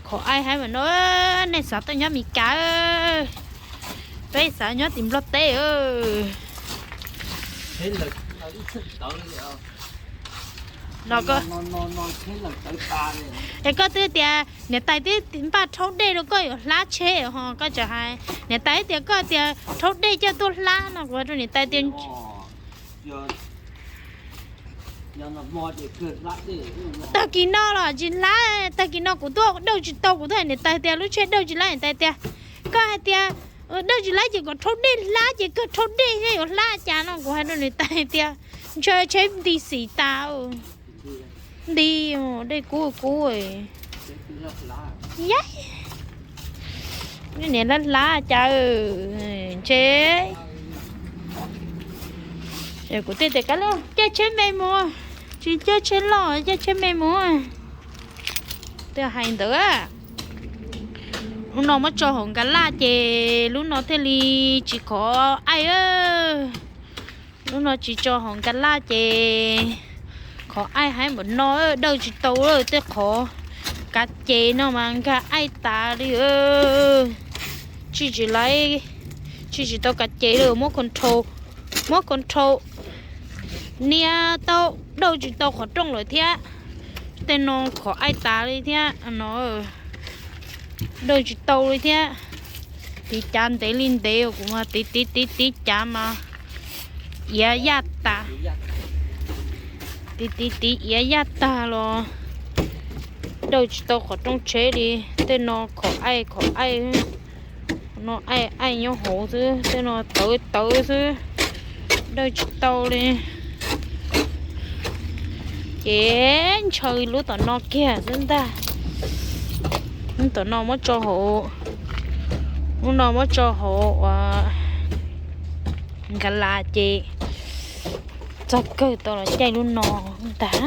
Qhov aib haib mas no, nej xav tuaj nyob Mes Kas, peb xav nyob tim Nplog teb. Es koj twb tias niam tais twb npaj rhaub dej rau koj yuav hlab tsheb ho koj tseem hais, niam tais tias koj tias rhaub dej coj tuaj hlab no kuv hais rau niam tais tias tag kis no los tsis hlab, tag kis no kuv tuaj dawj tsis tau kuv tuaj hais niam tais tias lub tsheb dawj tsis laib, niam tais tias koj hais tias dawj tsis laib ces kom rhaub dej hlab ces koj rhaub dej thiaj yuav hlab cas no kuv hais rau niam tais tias ntshe tsheb nti xim tas. Nti, dej kub kub. Yai, niam hlab hlab cas ntshe. Kuv thiaj tias koj caij tsheb me mus, tsis caij tsheb loj, caij tsheb me mus. Twb hais ntawd, lub no muab tso hauv nkas laj ces lub no thiaj li tsis khov aib. Lub no tsis tso hauv nkas laj ces khov aib haib npaum no, dawj tsis tau tej qhov kav ces no mas nkag aib tas li. Tsis tsis laib, tsis tsis tau kav ces li, muab control, muab control nias tau, dawj tsis tau qhov rooj lawm thiab. Tej no khov aib tas li thiab no, dawj tsis tau li thiab. Tiv cav ntev li ntev kuv mas tiv tiv tiv tiv cav mas iav yaj tas. Tiv tiv tiv iav yaj tag los dawj tsis tau qhov rooj tsheb li. Tej no khov aib khov aib, no aib aib nyob hauv xwb, tej no tawv tawv xwb, dawj tsis tau li. Ces ntshaw lub tom no kiag xwb ntag. Lub tom no muab tso hauv, lub no muab tso hauv ua nkas las ces txog kawg tau los caij lub no ntag.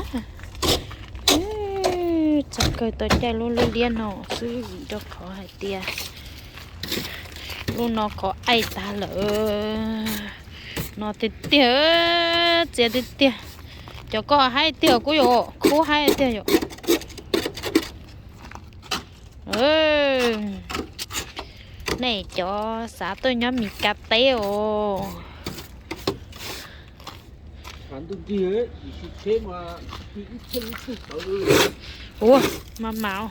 Txog kawg tau caij lub liab liab no xwb vim rau qhov hais tias lub no khov aib tag lawm. No tiag tiag, txias tiag tiag. Cov koj haib tiag kuj yom, khub haib tiag yom. Nej cov xav tuaj nyob Mes Kas teb os. Ua, mas mas.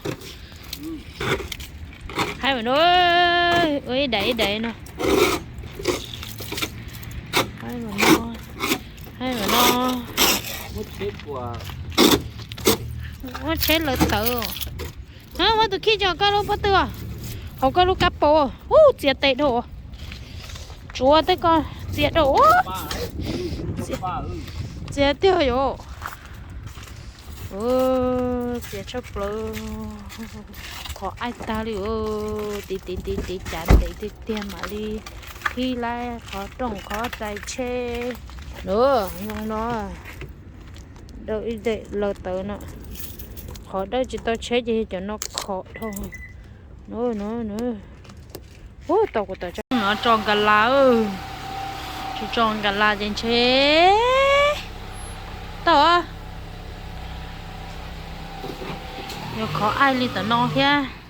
Haib mas no, ua ib daim ib daim no. Haib mas no, haib mas no. Muab tsheb lawv tawv. Muab tus khij tso koj lub pob tw, hauv koj lub kab paus. Ub, txias tes dhau. Tsuav tej ko txias dhau. Txias tiag yom. Txias tshaj plaws. Qhov aib tag li. Tiv tiv tiv tiv cav ntev tiag tiag mam li khib laib qhov rooj qhov rais tsheb. Zoo no, dawj ib daim lawv tawv no. Qhov dawj tsis tau tsheb ces yog cov no khov dhau. Ub, tau kuv tawm tsam no tso nkas las, tsis tso nkas las ces ntshe tau. Yog khov aib li tom no thiab.